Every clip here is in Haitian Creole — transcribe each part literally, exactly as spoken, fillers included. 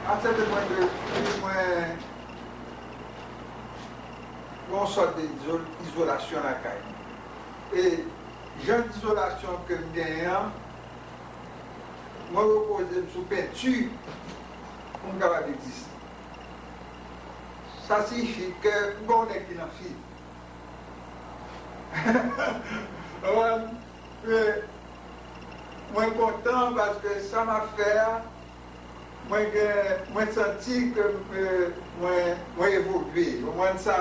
Aksepte mwen de, mwen gen yon sòt de izo- izolasyon lakay mwen. E jan dizolasyon ke m genyen an, mwen repoze m sou penti pou m kapab egziste. Sa siyifi ke m pa yon nèg ki nan fil. Konprann? E mwen kontan paske sa m ap fè a, mwen gen, mwen santi ke, e, mwen, mwen evolye. Konprann sa?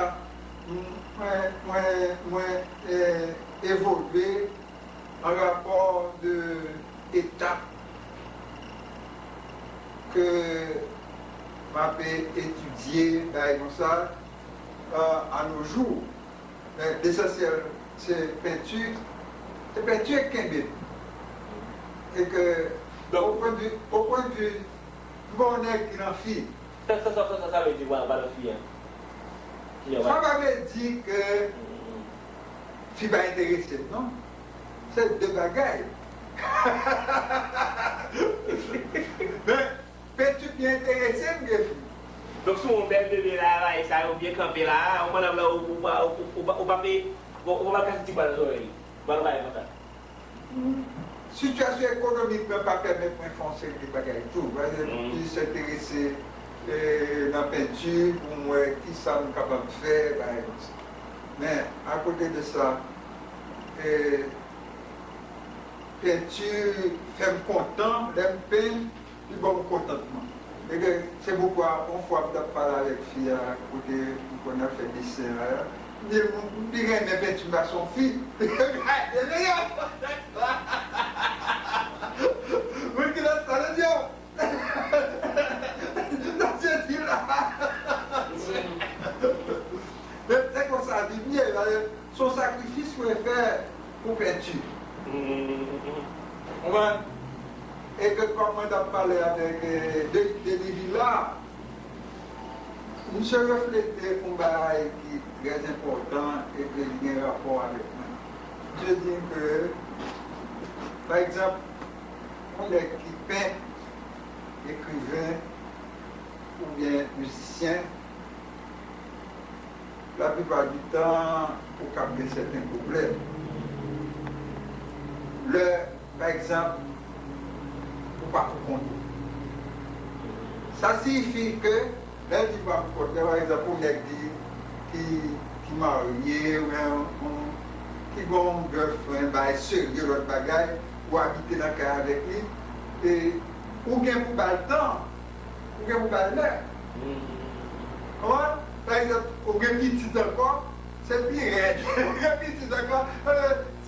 M, mwen, mwen, mwen, e, evolye an rapò de etap ke m ap etidye, bagay konsa, a, a nos jours. Men lesansyèl, se penti, se penti k kenbe m. E ke, o pwennvi, o pwennvi, m pa yon nèg ki nan fi. Sa, sa, sa, sa, sa, sa vle di, w pa, w pa nan fi an? Sa pa vle di ke fi pa enterese m, non. Se de bagay. Men, penti byen enterese m ke fi. Donk, si w wè yon bèl bebe la, bagay sa yo byen kanpe la, ou mannèv la, ou, ou pa, ou, ou, ou pa, ou pa pe, ou, ou pa kase ti bwa nan zòrèy li. Ou pa nan bagay konsa. Sitiyasyon ekonomik mwen pa pèmèt mwen fè yon seri de bagay tou. Mwen plis enterese, e, nan penti pou m wè kisa m kapab fè, bagay konsa. Men, akote de sa, e, penti fè m kontan, lè m penn, li ban m kontantman. E ke se poukwa, yon fwa m t ap pale avèk fi a, kote m konn ap fè desen a, m di l, m, m pi renmen penti m pase yon fi. Gade, men yo! Moun ki nan sa, yo di, yo! Nan se di la! Men se konsa viv ye, se yon sakrifis pou w fè pou penti. Konprann? E ke kòm mwen t ap pale avèk, e, de, Denis Villa, misye reflete yon bagay ki trè enpòtan e ke li gen rapò avèk mwen. Misye di ke, pa egzanp, yon nèg ki pent, ekriven, oubyen mizisyen, laplipa di tan, ou kab gen sèten pwoblèm. Lè, pa egzanp, ou pa pou kont ou. Sa siyifi ke, lè l di pa pou kont, lè, pa egzanp, yon nèg ki, ki, ki marye, oubyen yon, ki gen yon girlfriend, bagay serye, lòt bagay, ou abite nan kay avèk li, e ou gen pou ba l tan, ou gen pou ba l lè. Konprann? Pa egzanp, ou gen pitit ankò, se pi rèd. Ou gen pitit ankò, e,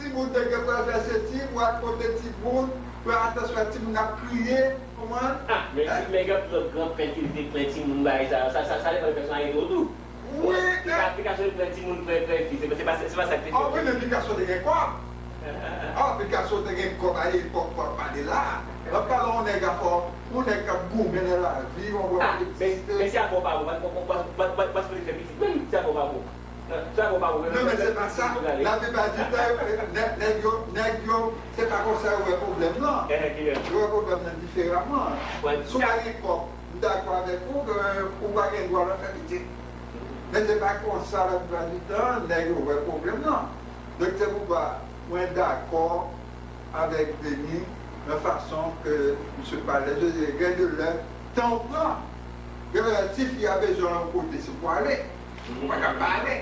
timoun te gen pral fè seti, ou al kote timoun, pran atansyon a timoun ap kriye, konprann? Ah, men, men gen anpil lòt gran pent ki te pran timoun bagay sa, sa, sa, sa depann de pèsonalite w tou. Wi, men. Pika, Picasso te pran timoun, pran, pran fi, se, se pa, se pa sa k te fèt. Ah wi, men Picasso te gen kòb. Ah, Picasso te gen kòb a epòk, kòb pa de la. L ap pale yon nèg afè, yon nèg k ap goumen nan lavi, yon wè. Ah, men, men si afè w pa bon, pa, pa, pa, pa, pa, pa sipoze fè pitit menm, si afè w pa bon. Non, si afè w pa bon, non, men se pa sa. Laplipa di tan, nèg, nèg yo, nèg yo, se pa konsa yo wè pwoblèm nan. Yo wè pwoblèm nan diferaman. Si w pa gen kòb, m dakò avèk ou ke ou pa gen dwa nan fè pitit. Men se pa konsa laplipa di tan nèg yo wè pwoblèm nan. Donk, se poukwa mwen dakò avèk Denis nan fason ke misye pale. Je veux dire, gen de lè, tan w pran. Gen lè, si fi a bezwen w yon kote, se pou ale. Ou pa ka pa ale.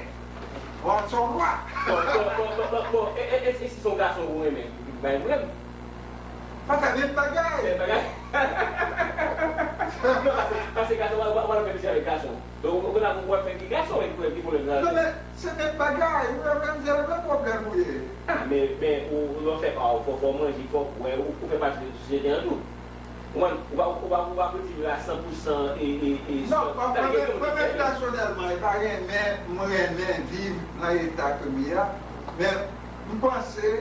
Bon, se yon lwa. Bon, bon, bon, bon, bon, bon. E, e, e, e si se yon gason ou renmen, ki bay pwoblèm? Pa fè menm bagay. Menm bagay. Non, paske, paske gason, w ap, w ap, w ap fè piti avèk gason. Donk, ou, ou konn ap, w ap fè ki gason, e ki pwoblèm nan? Non, men, se menm bagay. Ou menm, se menm pwoblèm ou ye. Ah, men, men, ou, ou lè w fè pa w, fò, fò w manje, fò w bwè, ou, ou fè pati de sosyete an tou. Ou konprann? Ou pa, ou pa, ou pa pou di la san pou san e, e, e... Non, mwen, mwen menm pèsonèlman, e pa renmen, mwen renmen viv nan eta ke m ye a, men m panse,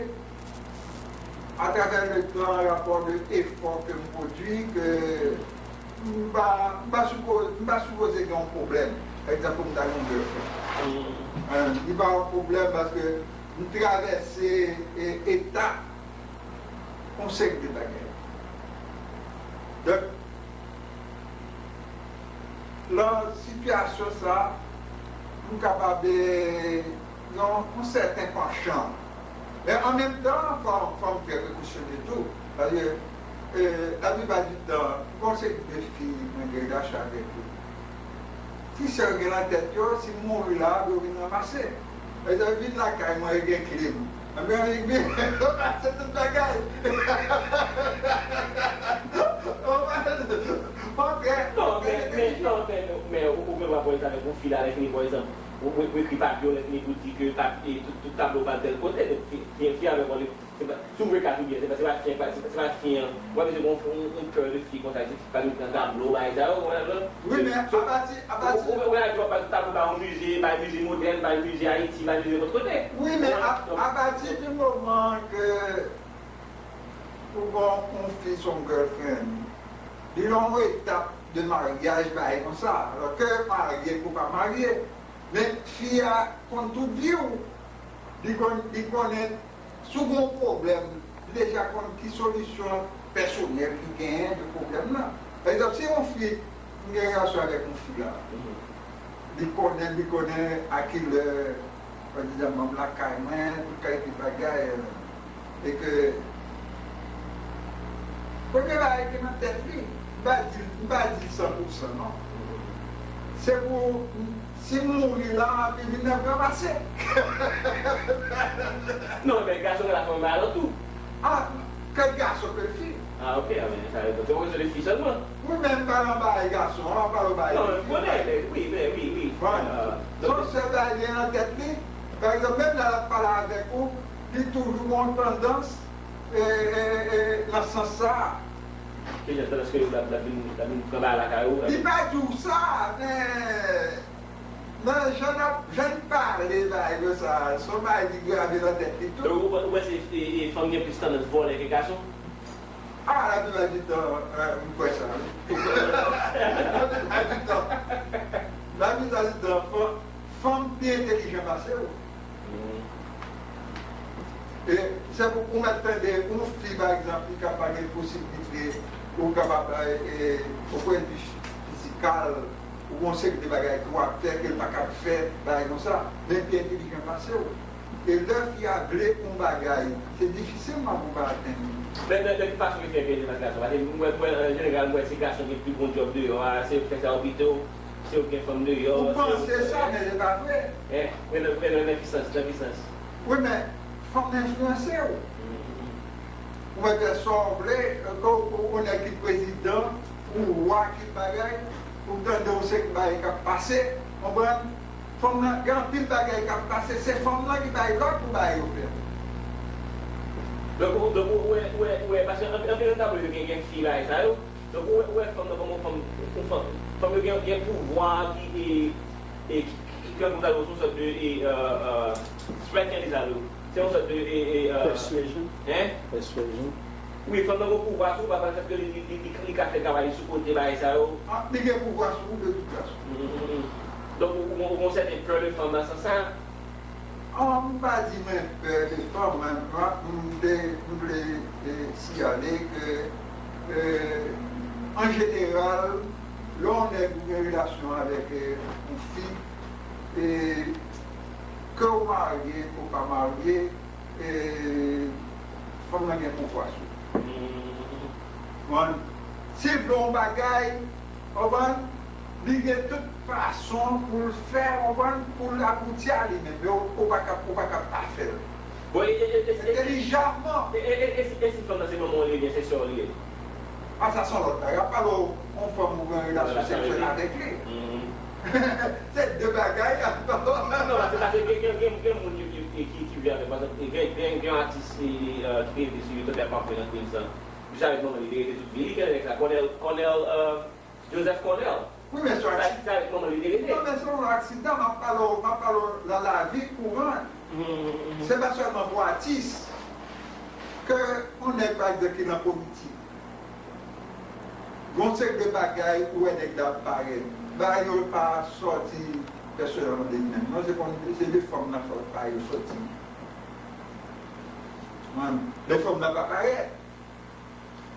atravè le tan, rapò de efò ke m pwodui, ke m pa, m pa sipo-, m pa sipoze gen yon pwoblèm. Pa egzanp, pou m ta gen yon girlfriend. Li pa yon pwoblèm paske m travèse, e, etap yon seri de bagay. Donk, Nan sitiyasyon sa, nou kapab, eh, gen yon sèten panchan. Men an menm tan, fò, fò m trè prekosyonnen tou. Paske, eh, laplipa di tan, m gon seri de fi mwen gen relasyon avèk yo. Ti sè yo gen nan tèt yo, si m mouri la, yo vin ranmase. Lè yo vin lakay mwen, yo gen kle m. Anben, yo vin ranmase tout bagay. Ou konprann? Montre. Non, men, men, non, men, men, ou, ou menm w ap wè sa avèk yon fi la, lè fini, pa egzanp, ou, ou, ou ekri papye, lè fini pou di ke pap-, e, tout, tout tablo w pral tèl kote, men fi, fi, fi avèk yon, se pa, si w vle kat oubyen, se pa, se pa fi, se pa, se pa fi an, ou pa bezwen gen yon, yon, yon kè de fi konsa, se pa vin pran tablo, bagay sa yo, ou konprann? Wi, men apati, apati. Ou, ou, ou, ou, ou, ou, tablo ba yon mize, ba mize modèn, ba mize Ayiti, ba mize lòt kote. Wi, men a, apati di moman ke ou gon yon fi se yon girlfriend, li nan yon etap de maryaj, bagay konsa. Alò ke marye kou pa marye. Men fi a konn tout vi w. Li konn, li konnen si w gen yon pwoblèm, li deja konn ki solisyon pèsonèl li genyen de pwoblèm nan. Pa egzanp, si yon fi, m gen relasyon avèk yon fi la, li konnen, li konnen a kilè, pa egzanp, m lakay mwen, tout kalite bagay, e ke premye bagay ki nan tèt li, m pa di, m pa di san pou san non. Se pou, si m mouri la, epi vin nan gran pase. Non, men gason gen la fanm ba alantou. Ah, ke gason ke fi. Ah, ok, ah, men sa, se yon kesyon de fi sèlman. Wi, men m pa nan bagay gason an, m pa nan bagay fi. Non, m konnen, men wi, men wi, wi. Bon. Ah, se yon sèl bagay li gen nan tèt li. Pa egzanp, menm lè l ap pale avèk ou, li toujou gen yon tandans, e, e, e, nan sans sa a. Ki jan tandans ke l ap, l ap vin, l ap vin pran bagay lakay ou? Li pa di w sa, men nan jan n ap, jan n pale bagay konsa, se yon bagay ki grave nan tèt li tou. Donk, ou, ou panse, e, e, fanm gen plis tandans vòlè ke gason? Ah, laplipa di tan, eh, m kwè sa, wi. Laplipa di tan, laplipa di tan, fanm, fanm pi entelijan pase w. E se pou ou mèt tande, yon fi, pa egzanp, li ka pa gen posiblite, ou kapab, e, e, o pwennvi fizikal, ou gon seri de bagay ke w ap fè, ke l pa kab fè, bagay konsa, men l pi entelijan pase w. E lè fi a vle yon bagay, se difisilman pou w pa atenn li. Men, men, men ki fason ke fi a pi entelijan pase gason? Paske mwen, mwen, an jeneral, mwen, se gason ki gen pi bon djòb deyò a, se yo ki fè sa yo pito, se yo ki gen fanm deyò. Ou panse sa, men se pa vre. Eh, men nan, men nan, nan ki sans, nan ki sans? Wi, men fanm nan enfliyanse w. Ou mèt fè sa w vle, ke w, ou, ou nèg ki prezidan, ou wa ki bagay, ou tande yon seri bagay k ap pase, konprann? Fanm nan, gen anpil bagay k ap pase, se fanm nan ki bay lòd pou bagay yo fèt. Donk, ou, donk, ou wè, ou wè, ou wè, paske anpil, anpil nan tablo yo gen, gen fi bagay sa yo. Donk, ou wè, ou wè fanm nan kòman fanm, yon fanm, fanm yo gen, gen pouvwa ki, e, e, ki, ki, ki, kòm sa yo, yon sòt de, e, e, e, strength and desire. Se yon sòt de, e, e, e, Persuasion. Hein? Persuasion. Wi, fanm nan gen pouvwa sou ou, pa, pa, paske li, li, li, li, li ka fè travay sou kote, bagay sa yo. Ah, li gen pouvwa sou ou de tout fason. Mm, mm, mm. Donk, ou, ou, ou gon sèten pè de fanm nan sans sa? Ah, m pa di mwen pè de fanm, men m, m te, m vle, e, siyale ke, e, an jeneral, lè yon nèg ou gen relasyon avèk, e, yon fi, e, ke w marye, ke w pa marye, e, fanm nan gen pouvwa sou ou. Konprann? Si l vle yon bagay, konprann, li gen tout fason pou l fè, konprann, pou l abouti a li menm. Men ou, ou pa ka, ou pa ka pa fè l. Bon, e, e, e, e, e, entèlijaman. E, e, e, e si, e si fanm nan se manman w li ye, se sè w li ye? A, sa se yon lòt bagay. Ap pale w yon fanm ou gen relasyon seksyèl avèk li. Se de bagay ap pale. Non, se paske gen, gen, gen, gen moun yo, yo, yo ki, ki viv avèk, pa egzanp, gen, gen, gen yon atis, e, e, e, ki te rete sou YouTube, ap pale nan Queens lan. Misye avèk manman li te rete tout vi li, ki rele nèg sa, Cornel, Cornel, e, Joseph Cornel. Wi, men se yon aksidan. Sa, sa avèk manman li te rete. Non, men se yon aksidan, m ap pale w, m ap pale w nan lavi kouran. Se pa sèlman pou atis. Ke yon nèg, pa egzanp, ki nan politik. Gon seri de bagay ou wè nèg la ap parèt. Bagay yo pa sòti pèsonèlman de li menm. Non, se konn, se de fanm nan fè bagay yo sòti. Konprann? De fanm nan pa parèt.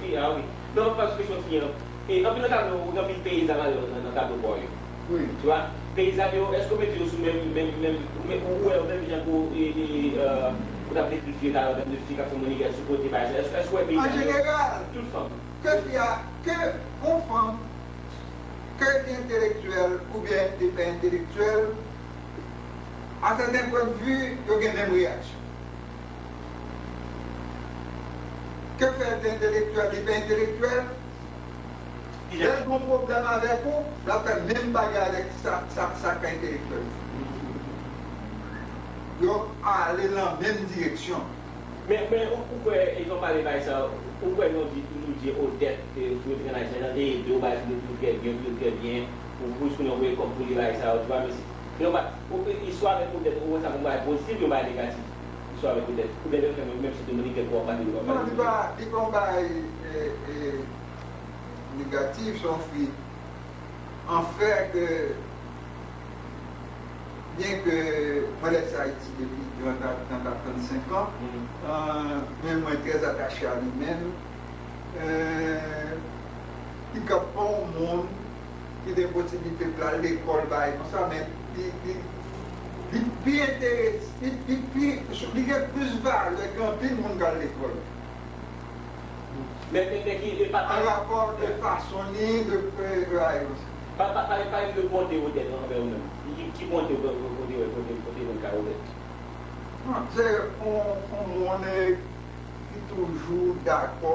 fi a, wi. Nan repons kesyon fi an, e anpil nan tablo, ou gen anpil peyizan malere nan, nan tablo pa w yo. Wi. Tu vois? Peyizan yo, èske w mete yo sou menm, menm, menm, ou wè yo menm jan ke e, e, e, ou t ap dekrifye talè an tèm de fi k ap fè mounigèt sou kote, pa egzanp? Èske, èske w wè peyizan yo? An jeneral, tout fanm. Ke fi a, ke yon fanm, ke li entelektyèl oubyen li pa entelektyèl, a sèten pwen de vi, yo gen menm reyaksyon. Ke fè li entelektyèl, li pa entelektyèl, lè l gen yon pwoblèm avèk ou, l ap fè menm bagay avèk sa, sa, sa k pa entelektyèl. Yo ale nan menm direksyon. Men, men, ou, ou kwè, e jan w pale bay sa, ou kwè nou di, nou di Odette, e, pou yo te konn Ayisyen, jan te ede w, bay fi yo trè byen, yo trè byen, Pou, pou jis kounye a, ou voye kòb pou li, bagay sa yo, tu vois, mesye. Yon ba, ou, istwa avèk Odette, ou wè sa kòm bagay pozitif, yon bagay negatif. Istwa avèk Odette. Oubyen lè fè menm, menm si Dominiken pou w ap pale, w ap pale. Non, li pa, li pa yon bagay, e, e, negatif, se yon fi. Anfen, ke, byen ke mwen lèse Ayiti depi trant a, trant a trannsenk an, euh, men mwen trè atache a li menm. Euh, li kapab pa yon moun ki gen posiblite pou l al lekòl, bagay konsa, men li, li, li pi enterese, li, li pi, li gen plis valè ke anpil moun k al lekòl. Men, men, men ki, e pa, pa, an rapò de fason ni de, e, bagay konsa. Pa, pa, pa, pa de bonte Odette anvè ou menm. Ki, ki bonte ou, ou, ou te wè kote, kote moun ka Odette? Non, se yon, yon moun, e, ki toujou dakò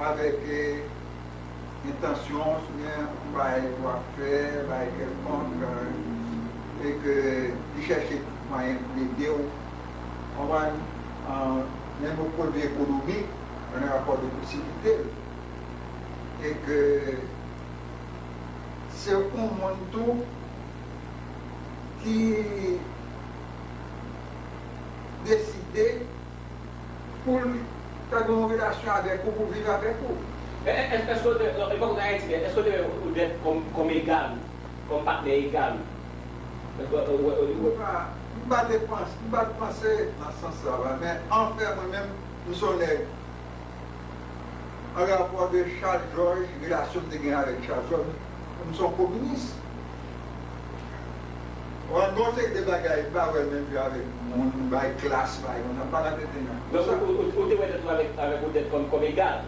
avèk, e, entansyon w, oubyen yon bagay w ap fè, bagay kèlkonk, e, e ke li chèche tout mwayen pou l ede w, konprann, e, menm o pwen de vue ekonomik, nan rapò de posiblite l, e ke se yon moun tou ki deside pou l ta gen yon relasyon avèk ou, pou viv avèk ou. E, e, èske, èske w te, e, epòk Ayiti, èske w te wè Odette kòm, kòm egal ou, kòm patnè egal ou? Èske w, w, w, w, Mwen pa, m pa te panse, m pa t panse nan sans sa la, men anfen, mwen menm, m se yon nèg, an rapò de Charles Georges, relasyon m te gen avèk Charles Georges, m se yon kominis. Ou konprann, gen yon seri de bagay, m pa wè l menm jan avèk moun, bay klas, bay moun, m pa nan tenten nan. Donk, ou, ou, ou te wè tèt ou avèk, avèk Odette kòm, kòm egal?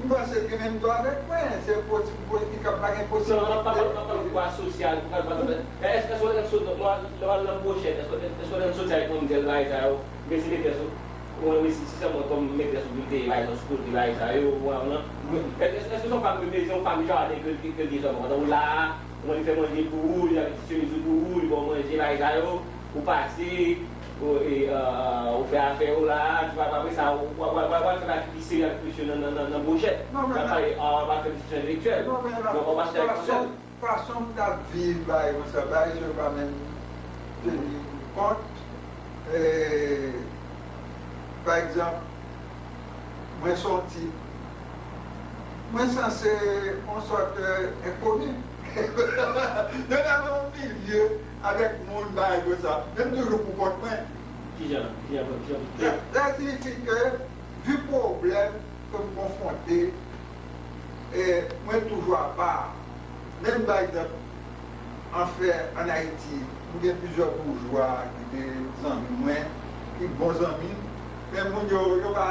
M panse l gen menm dwa avèk mwen, se posi-, posi-, li ka pa gen posiblite. Non, m ap pale, m ap pale de pwa sosyal, m ap pale de, èske, èske w te sot, lè w al nan Bwochèt, èske, èske w te soti avèk manmzèl bagay sa yo, oubyen se metrès ou, ou, si, si sèlman kòm metrès ou ki te, pa egzanp, sou kote bagay sa yo, ou wè, non? Èske, èske se yon fanm de mezon, fanm jaden ke, ke, ke l ye sèlman, pandan w la a, ou li fè manje pou ou, li lave ti chemiz ou pou ou, li ba w manje, bagay sa yo, ou pase, ou, e, e, ou fè afè ou la, ti pa, apre sa, ou, ou, ou, ou, ou al fè bagay ki pi serye avèk mesye nan, nan, nan, nan Bwochèt. Non, men, nan pale, a, w ap fè diskisyon entelektyèl. Non, men, la, non, w ap achte avèk fason, fason m t ap viv, bagay konsa, bagay sa yo pa menm teni kont. E, pa egzanp, mwen se yon tip, mwen sanse yon sòt, e, enkoni. Mwen nan yon milye avèk moun, bagay konsa. Men m toujou pou kont mwen. Kijan? Kijan? Kijan? Sa, sa siyifi ke, vi pwoblèm ke m konfwonte, e, mwen toujou apa. Menm pa egzanp, anfen, ann Ayiti, m gen plizyè boujwa ki te zanmi mwen, ki bon zanmi m, men moun yo, yo pa,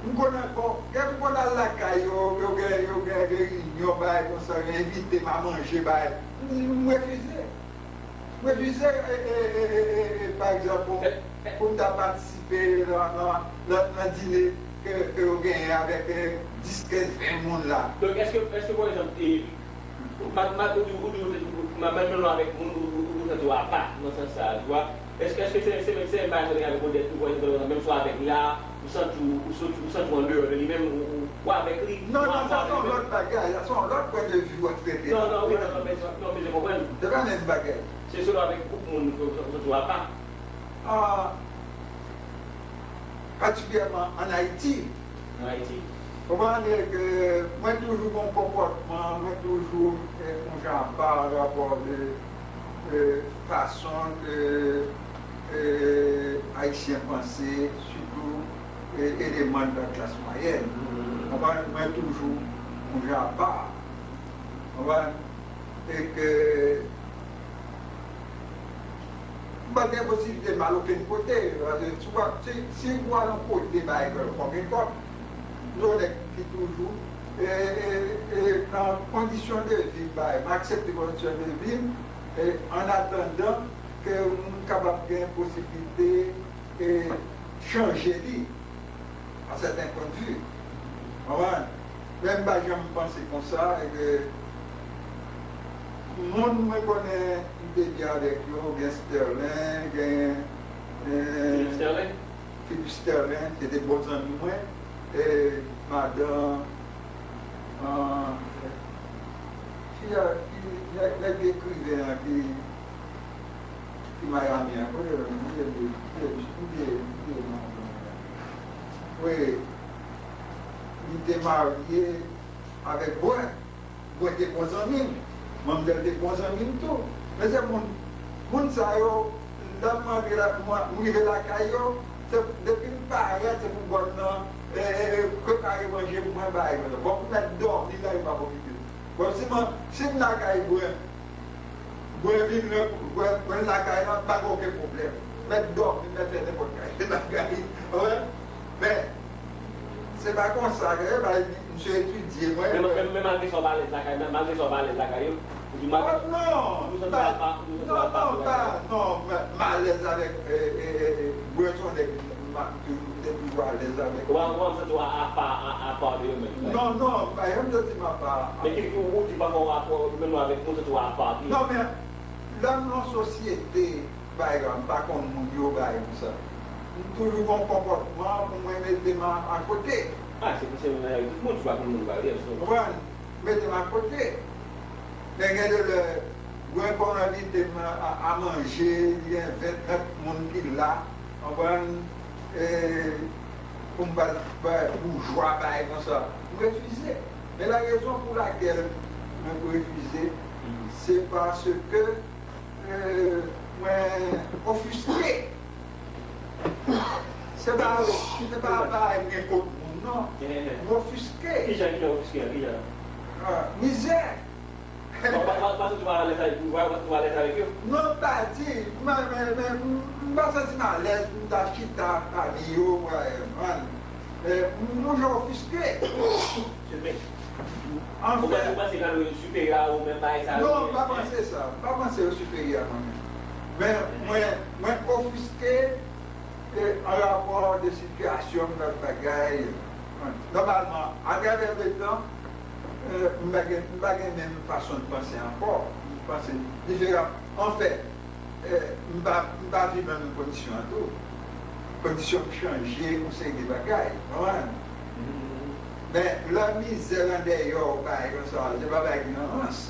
m konnen, bon, gen m konn al lakay yo, yo gen, yo gen reyinyon, bagay konsa, yo envite m a manje, bagay. M di, m refize. Mwen di se, e, e, e, e, e, pa egzanp, pou, pou m ta patisipe nan, nan, nan, nan dine ke, ke yo genyen avèk, e, dis, kenz, ven moun la. Donk, èske, èske, pa egzanp, e, ma, ma, ou di, ou di, ou di, ma, menm jan avèk moun, ou, ou, ou santi w apa, nan sans sa, tu vois? Èske, èske se, se, se menm bagay sa w te gen avèk Odette tou, pa egzanp, menm si w avèk li la, ou santi w, ou santi, ou santi w andeyò de li menm, ou, ou, ou avèk li, non, non, sa se yon lòt bagay, sa se yon lòt pwen de vi w ap trete la. Non, non, wi, non, non, men, non, men je konprann. Se pa menm bagay. Se selon avèk gwoup moun ke w santi w apa. Ah, patikilyèman ann Ayiti. Ann Ayiti. Konprann ke mwen toujou gen yon konpòtman, mwen toujou, eh, yon jan apa rapò de, de fason ke, eh, Ayisyen panse, sitou, eh, eleman de la klas mwayèn. Konprann, mwen toujou yon jan apa. Konprann? E ke m pa t gen posiblite m al okenn kote, paske si w ap, si, si w al yon kote bay kèlkonk epòk, m se yon nèg ki toujou, e, e, e nan kondisyon de vi m bay, m aksepte kondisyon de vi m, e, an atandan ke m kapab gen posiblite, e, chanje li. A sèten pwen de vi. Konprann? Men m pa janm panse konsa, e ke moun mwen konnen m te byen avèk yo, gen Sterlin, gen, eh, Philippe Sterlin? Philippe Sterlin, se te bon zanmi mwen, e madan, ah, Ki, ki, nèg, nèg ekriven an ki, ki Miami an, kote l, m bliye, m bliye, m bliye, m bliye non, non. Wi, li te marye avèk Brun. Mwen te bon zanmi m. Manmzèl te bon zanmi m tou. Men se moun, moun sa yo, lè m antre la, mwen, m rive lakay yo, se depi m parèt, se pou bòn nan, e, e, e, prepare manje pou mwen, bay mwen. Bon, pou mèt dòmi la, yo pa pwofite. Bon, si mwen, si m lakay mwen, mwen vin, mwen, mwen lakay la, pa gen okenn pwoblèm. Mèt dòmi, mèt fè nenpòt kay bagay. Wè. Men, se pa konsa ke, bay, misye etidye mwen. Men, men, men malgre sa w pa alèz lakay, men malgre sa w pa alèz lakay yo, ou di m... Oh, non, pa, non, non, pa, non, m alèz avèk, e, e, e, e, Brun se yon nèg m, m, m te toujou alèz avèk. Ou pa, ou pa santi w apa, a, apa de yo menm? Non, non, pa janm santi m apa. Men ki, ou, ou di pafwa w apa, ou menm avèk moun, santi w apa de yo? Non, men, lè m nan sosyete, bay la, m pa konn moun yo, bay konsa. M toujou gon konpòtman pou mwen mete m a, akote. A, se pou se moun la, tout moun, se pa pou moun pa, yes, so. Konprann? Mete m akote. Men gen de lè, Gwen konn envite m a, a, a manje, li gen ven, trant moun ki la, konprann? E, pou m pa, pa boujwa, bay konsa. M refize. Men la rezon pou lakèl mwen refize, se paske e, mwen ofiske. Se pa, se pa, pa gen kont moun, non. Mwen ofiske. Kijan, kijan ofiske a? Kijan? A, mizè. Pa, pa, pa, pa soti pa alèz avèk, pa, pa soti pa alèz avèk yo? Non, m pa di, men, men, men, m pa santi m alèz pou m ta chita pami yo, mwen, mwen. E, m, m jan ofiske. Anfen. Ou panse, ou panse gade yo siperyè a ou menm bagay sa yo? Non, m pa panse sa. M pa panse yo siperyè a mwen menm. Men, mwen, mwen ofiske, e, an rapò de sitiyasyon m, lòt bagay. Nòmalman, atravè letan, e, m pa gen, m pa gen menm fason de panse ankò. M panse diferan. Anfen, e, m pa, m pa viv nan menm kondisyon an tou. Kondisyon m chanje, yon seri de bagay, konprann? Men, lè mizè andeyò, bagay konsa, se pa bagay ki nan rans.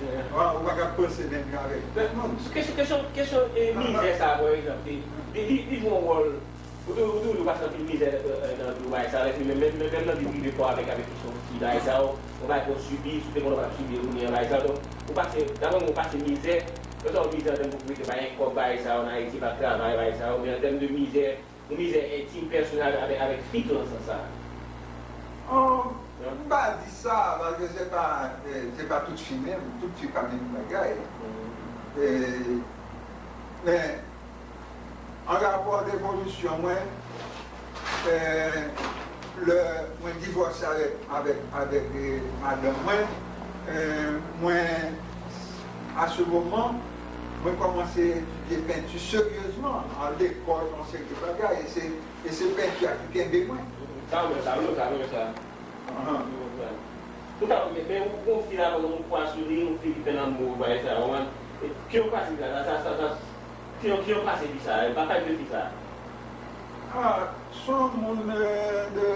Ou pa ka panse menm jan avèk lòt moun. Kesyon, kesyon, kesyon, e, mizè sa, pa egzanp, li, li, li, li jwe yon wòl. Ou tou, ou tou, ou pase anpil mizè, e, e, nan, nan bagay sa, men, men, men, menm nan vi prive pa w avèk, avèk kesyon fi, bagay sa yo, yon bagay ke w sibi, si w te konnen w pa t ap sibi yo kounye a, bagay sa yo. Donk, ou pase, daprè mwen, ou pase mizè, lè sa w mizè an tèm pou rete pa gen kòb, bagay sa yo, an Ayiti, pa travay, bagay sa yo, men an tèm de mizè, yon mizè entim, pèsonèl avèk, avèk fi tou nan sans sa. Oh, m pa di sa, paske se pa, e, se pa tout fi menm, tout fi pa menm bagay. E, men, An rapò devolisyon mwen, e, lè mwen divòse avèk, avèk, avèk, e, madanm mwen, e, mwen, a se moman, mwen kòmanse etidye penti seryezman, an lekòl, yon seri de bagay, e se, e se penti a ki kenbe mwen. Sa mwen, sa mwen, sa mwen, sa. Ahan. Ou ta, men, men ou gon fi la, ou kwè sou li, yon fi ki fè lanmou, bagay sa, ou konprann? E, ki yon pase fi sa, sa, sa, sa, sa, ki yon, ki yon pase fi sa, e, pa pale de fi sa. Ah, se yon moun, e, de,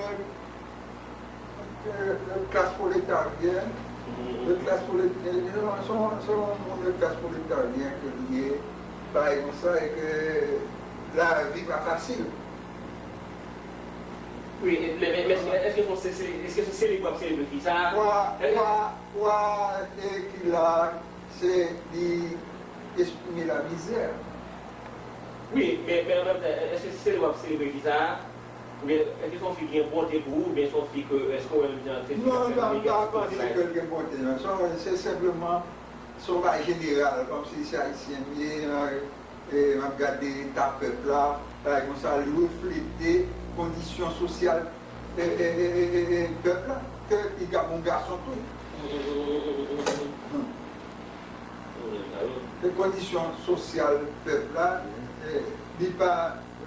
de, de klas pwoletaryèn, de klas pwoletaryèn, se yon, se yon, se yon moun de klas pwoletaryèn ke li ye, bagay konsa, e ke lavi pa fasil. Wi, e, men, men, men èske, èske se, se, èske se selebre w ap selebre fi sa a? Pwa, pwa, pwa, e, ki la, se li eksprime lamizè. Wi, men, men an menm tan, èske se selebre w ap selebre fi sa a? Oubyen èske se yon fi ki gen bonte pou ou, oubyen se yon fi ke, èske w wè menm jan se fi k ap fè negati kote la? Non, m pa, m pa panse ke l gen bonte, non. Se, se senpleman, se yon bagay jeneral, kòmsi se ayisyen m ye, e, m ap gade eta pèp la, bagay konsa, li reflete kondisyon sosyal, e, e, pèp la, ke li ka bon gason tou. Hmm. E kondisyon sosyal pèp la, e, li pa,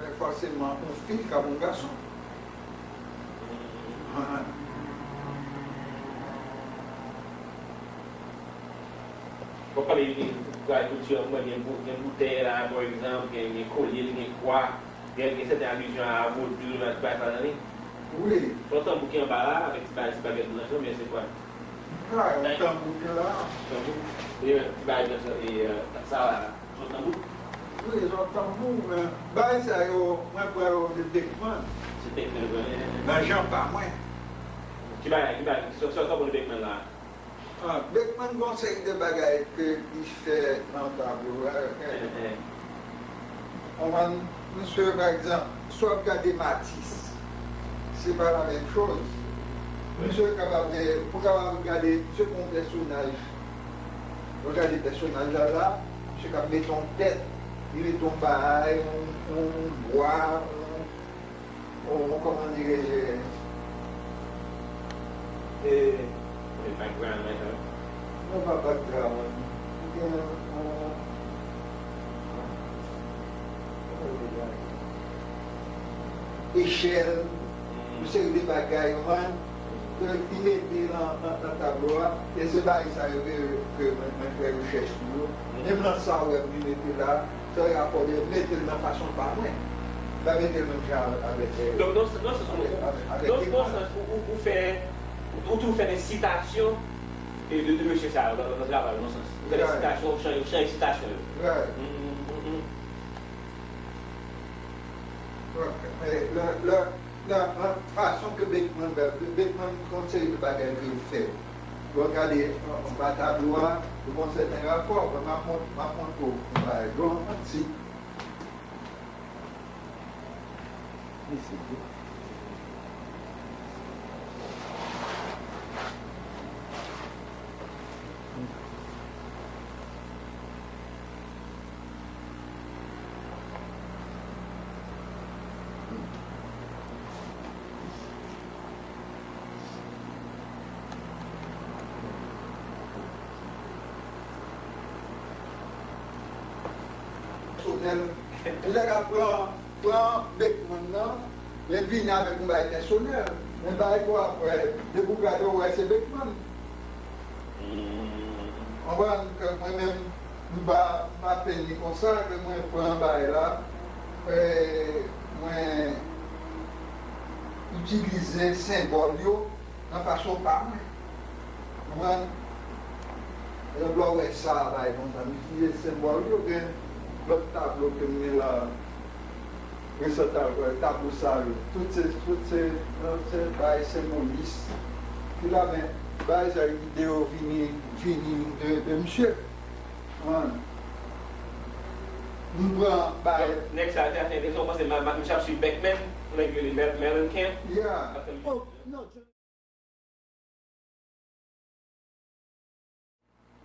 e, fòseman yon fi ka bon gason. W ap pale de bagay kiltirèl, gen bou-, gen boutèy la, pa egzanp, gen, gen kolye, gen kwa, gen, gen sèten alizyon a vodou, nan ti bagay sa nan li. Wi. Se yon tanbou ki anba la, avèk ti bagay, ti bagèt blanch lan, oubyen se kwa? Sa, yon tanbou ki la. Tanbou. E, ki bagay nan sa, e, sa la, se yon tanbou? Wi, se yon tanbou, men bagay sa yo, mwen pran yo de Beckman. Se Beckman, wi. Nan jan pa mwen. Ki bagay, ki bagay, sa, sa, sa w konn Beckman la? Ah, Beckman gen yon seri de bagay ke li fè nan tablo a. Konprann? Misye, pa egzanp, si w ap gade Matisse, se pa la menm choz. Misye kapab gen, ou kapab gade, misye gen yon pèsonaj. Ou gade pèsonaj la la, misye k ap mete yon tèt, li mete yon bagay, yon, yon bwa, yon, yon, kòman dirije, e, e background, like, uh, non, pa background. Ou gen yon, kòman dirije, echèl, yon seri de bagay, ou konprann? Ke li mete nan, nan, nan tablo a, e se bagay sa yo ke, ke mwen, mwen fè rechèch sou yo. Menm nan sa ou wè m li mete la, sa yo rapò de mete l nan fason pa mwen. M pa mete l menm jan avèk, eh, donk, nan, nan sans, avèk, avèk, avèk donk, nan sans, ou, ou, ou fè, ou tou fè de sitasyon, e, de, de mesye sa yo, nan, nan travay, nan sans. Ou fè de sitasyon, ou chanje, ou chanje sitasyon yo. Right. Mm, mm, mm, mm. Lè, lè, nan, nan fason ke Beckman fè, Beckman gen yon seri de bagay ke l fè. Lè w gade anba tablo a, yo gen yon sèten rapò. M ap mont-, m ap montre w yon bagay. Gen yon ti. Pèsonèl, lè l ap pran, pran Beckman nan, men vini avèk yon bagay pèsonèl. Men bagay ke w ap wè, depi w gade, w wè se Beckman. Konprann ke mwen menm, m pa, m pa penn li konsa, ke mwen pran bagay la, e, mwen itilize senbòl yo nan fason pa mwen. Konprann? Lè w wè sa, pa egzanp, m itilize senbòl yo, gen lòt tablo ke m gen la, resant tablo, tablo sa yo. Tout se, tout se, se bagay senbolis. Pi la, men, bagay sa yo, ide yo vini, vini de, de misye. Konprann? M pran bagay. Nèg sa te fè enteresan, w panse ma-, ma-, misye ap swiv Beckman, nèg yo rele Mel-, Mellencamp? Yeah. Oh, non.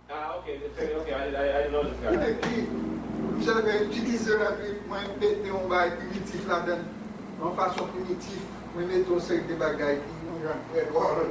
Ah, ok, ok, I, I, I didn't know this guy. Li te ki, misye te itilize l, epi mwen mete yon bagay primitif ladan l, yon fason primitif, mwen mete yon seri de bagay ki yon jan trè dwòl.